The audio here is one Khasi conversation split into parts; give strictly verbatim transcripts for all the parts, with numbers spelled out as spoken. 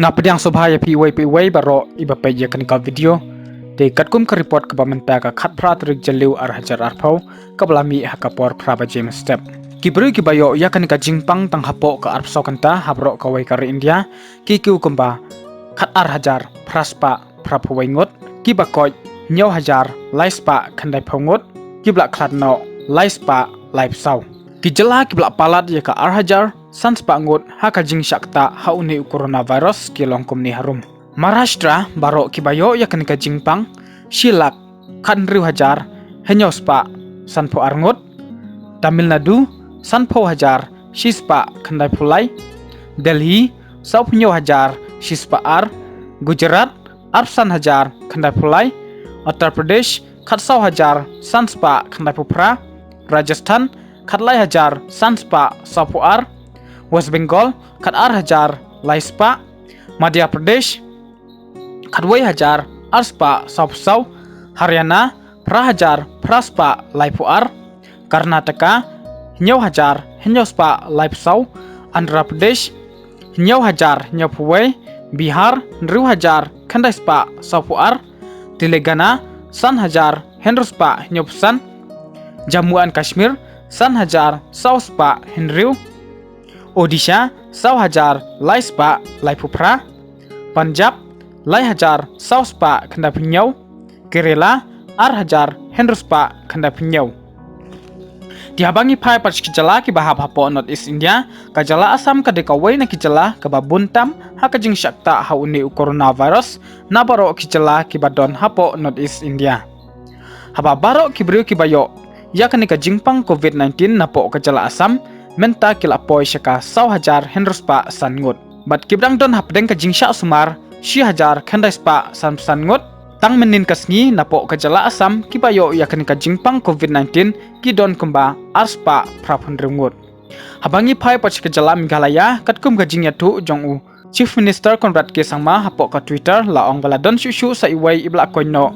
Nga pdiang sngewbha ïa phi iwei pa iwei baroh iba peit ïa kane ka video. Te katkum ka report kaba mynta ka khatphra tarik Jylliew ar hajar arphew, kaba la mih ha ka por phra baje mynstep. Ki briew kiba ïoh ïa kane ka jingpang tang hapoh ka arphew saw kynta ha baroh kawei ka ri India ki kiew kumba khatar hajar phra spah phraphew wei ngut, kiba koit hynñiew hajar lai spah khyndaiphew ngut, kiba la khlad noh lai spah laiphew saw. Ki jylla kiba la palat ïa ka ar hajar san spah ngut ha ka jingshah ktah ha une u coronavirus ki long kumne harum: Maharashtra, baroh kiba ïoh ïa kane ka jingpang, shi lak khathynriew hajar hynñiew spah sanphew ar ngut. Tamil Nadu, sanphew hajar shi spah khyndaiphew lai. Delhi, sawphew hynñiew hajar shi spah ar. Gujarat, arphew san hajar khyndaiphew lai. Uttar Pradesh, khatsaw hajar san spah khyndaiphew phra. Rajasthan, khatlai hajar san spah sawphew ar. West Bengal, khatar hajar lai spah. Madhya Pradesh, khatwei hajar ar spah sawphew saw. Haryana, phra hajar phra spah laiphew ar. Karnataka, hynñiew hajar hynñiew spah laiphew saw. Andhra Pradesh, hynñiew hajar hynñiewphew wei. Bihar, hynriew hajar khyndai spah sawphew ar. Telangana, san hajar hynriew spah hynñiewphew san. Jammu and Kashmir, san hajar saw spah hynriew. Odisha, saw hajar lai spah laiphew phra. Punjab, lai hajar saw spah khyndaiphew hynñiew. Kerala, ar hajar hynriew spah khyndaiphew hynñiew. Te haba ngi phai pat sha ki jylla kiba hap hapoh North East India, ka jylla Assam ka dei kawei na ki jylla kaba bun tam ha ka jingshah ktah ha une u coronavirus na baroh ki jylla kiba don hapoh North East India. Haba baroh ki briew kiba ïoh ïa kane ka jingpang covid nineteen napoh ka jylla Assam mynta ki la poi sha ka saw hajar hynriew spah san ngut. Bad kiba dang don hapdeng ka jingshah sumar, shi hajar khyndai spah sanphew san ngut. Tang mynnin ka sngi napoh ka jylla Assam kiba ïoh ïa kane ka jingpang covid nineteen ki don kumba ar spah phraphew hynriew ngut. Haba ngi phai pat sha ka jylla Meghalaya, katkum ka jingïathuh jong u Chief Minister Conrad K Sangma hapoh ka Twitter, la ong ba la don shuh shuh sa iwei iba la koit noh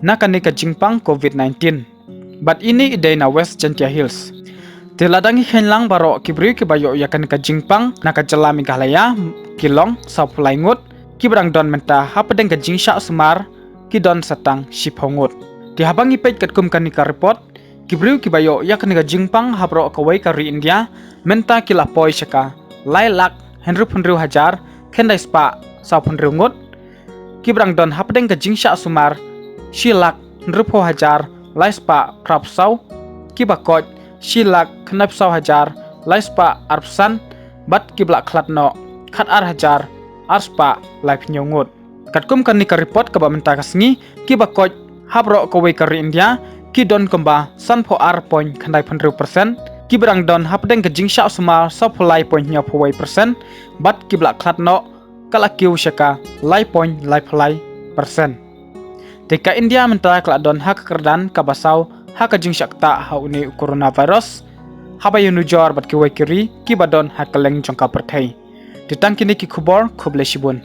na kane ka jingpang covid nineteen. Bad ine i dei na West Jaintia Hills. Te la dang ïakheiñ lang baroh ki briew kiba ïoh ïa kane ka jingpang na ka jylla Meghalaya ki long sawphew lai ngut, kiba dang don mynta hapdeng ka jingshah sumar ki don sa tang shiphew ngut. Te haba ngi peit katkum kane ka report, ki briew kiba ïoh ïa kane ka jingpang ha baroh kawei ka ri India mynta ki la poi sha ka lai lak hynriewphew hynriew hajar khyndai spah sawphew hynriew ngut. Kiba dang don hapdeng ka jingshah sumar, shi lak hynriewphew hajar lai spah phraphew saw. Kiba koit, shi lak khyndaiphew saw hajar lai spah arphew san. Bad kiba la khlad noh, khatar hajar ar spah laiphew hynñiew ngut. Katkum kane ka report kaba mynta ka sngi, kiba koit ha baroh kawei ka ri India ki don kumba sanphew ar point khyndaiphew hynriew percent, kiba dang don hapdeng ka jingshah sumar sawphew lai point hynñiewphew wei percent, bad kiba la khlad noh ka la kiew sha ka lai point laiphew lai percent. Te ka India mynta ka la don ha ka kyrdan kaba saw ha ka jingshah ktah ha une u coronavirus, haba ïanujor bad kiwei ki ri kiba don ha kylleng jong ka pyrthei. Te tang kine ki khubor, khublei shibun.